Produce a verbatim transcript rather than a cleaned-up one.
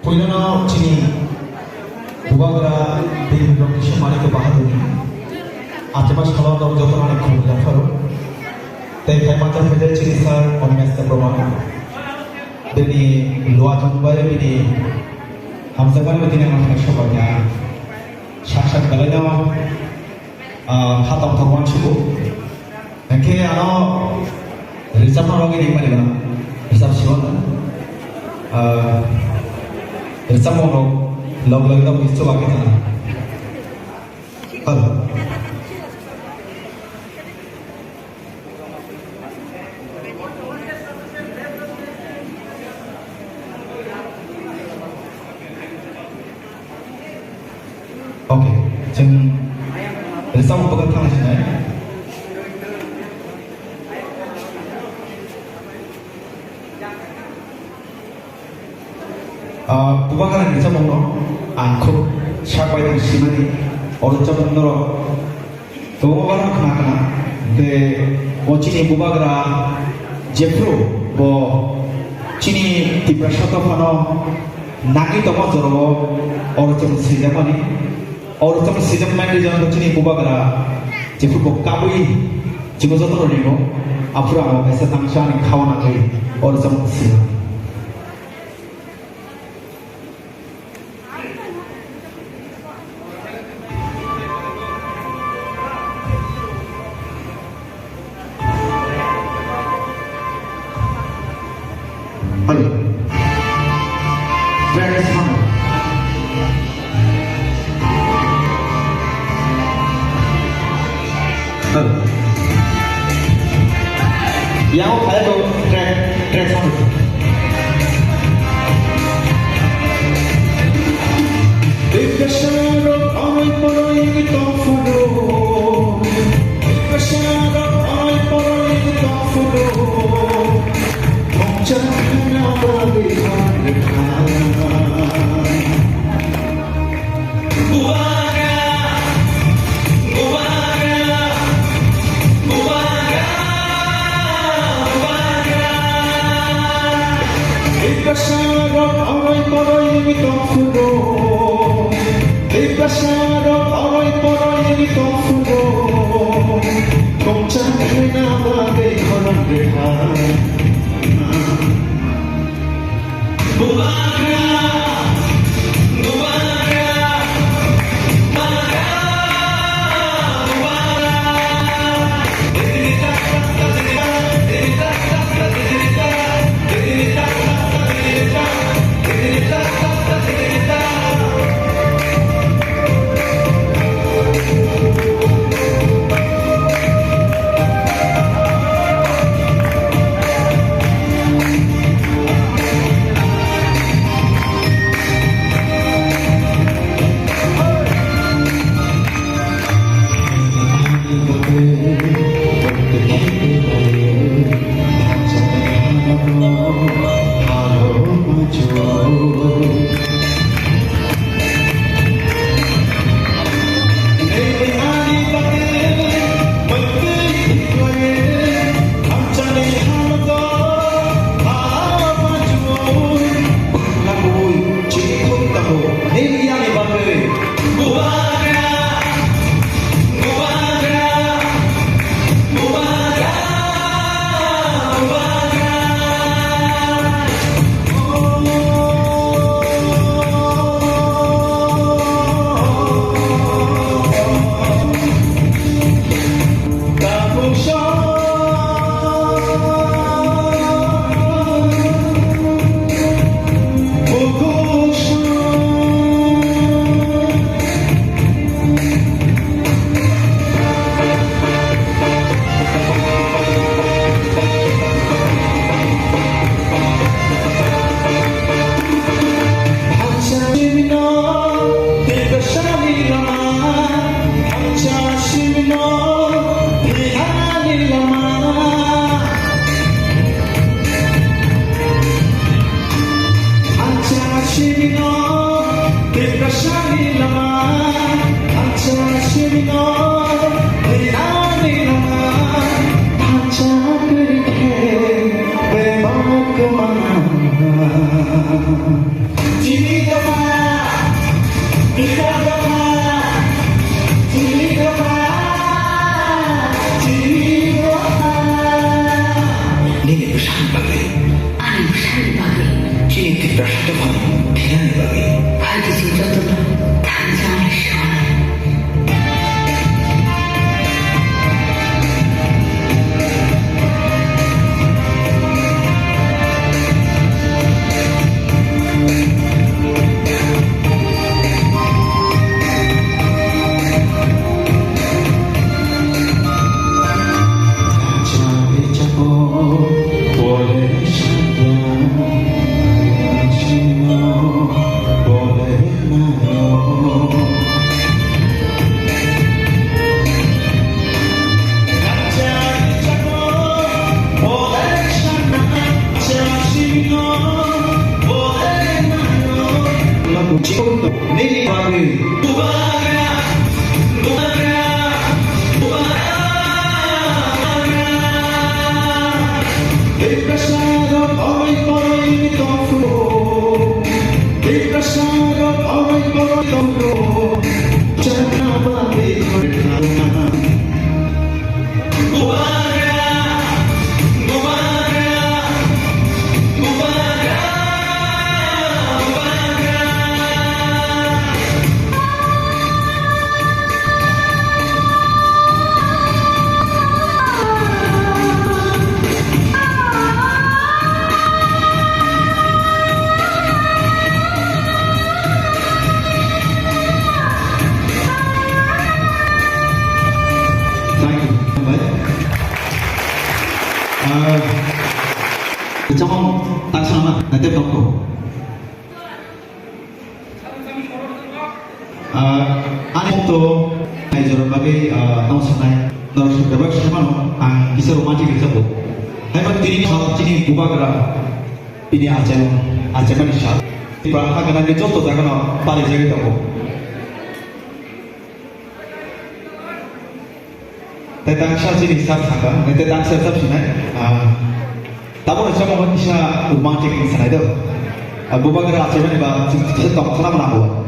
Puilano chini bubagra Birbikromkishu Manikya Bahadurni achema salo nok jotono ani khulumjak pharo. Tei khai manjak phaijak chini sir Animesh Debbarma. Bini luachung bai bini hamjakmani bai tini ang khaisa bai ya. Sak sak belai no, ah, khatong thok uansugo. Hingke ano rwchapna bagwi ringmani ba rwchap sigo na. Ah, rwchapmung rok log log no buisu bagwi thang. Hello. Okay, chwng rwchapmung bagwi thang sinai. Ah, bubagra ni rwchapmung no ang khub sak bai tong simani, oro rwchapmung norok tongo, bana khna khna. De o chini bubagra jephru bo chini Tiprasa dophano nangwi tongma jorao oro chwng swijakmani. Oro chwng swijak mani rijak bo chini bubagra jephru bo kabui chwngno jotono ringo, aphuru ang kaisa tangsa ani khauna khe oro chwng swijak. Hello. Track is on. Hello. Yang o kaya to track, track sound. Depression rok oi poroi tong phuru. Depression rok oi poroi tong phuru. Mokcha na ba de khan khan. Bubagra, bubagra, bubagra, bubagra. Tiprasa rok oi poroi tong phuru. Tiprasa rok oi poroi tong phuru. Tongchang khaina bagwi khorang rekha. Thank you. Hambai. Ah, chongmang tangsa ma, na tep tongko. Ah, ani to, ai jora bagwi, ah, tong sanai, norok sokrebak samano, ang kisa romantic rijabo. Hai ba tini sal chini bubagra, tini achai, achai mani sal. Tiba ha gana ni joto jaga no pari jagwi tongo. Tei tangsa chini sir saka, tei tangsa sab sinai, ah, tabuk ni samung kisa romantic wng sanai do. Ah, bubagra achaimani ba, chwng kisa tong sana mwnango.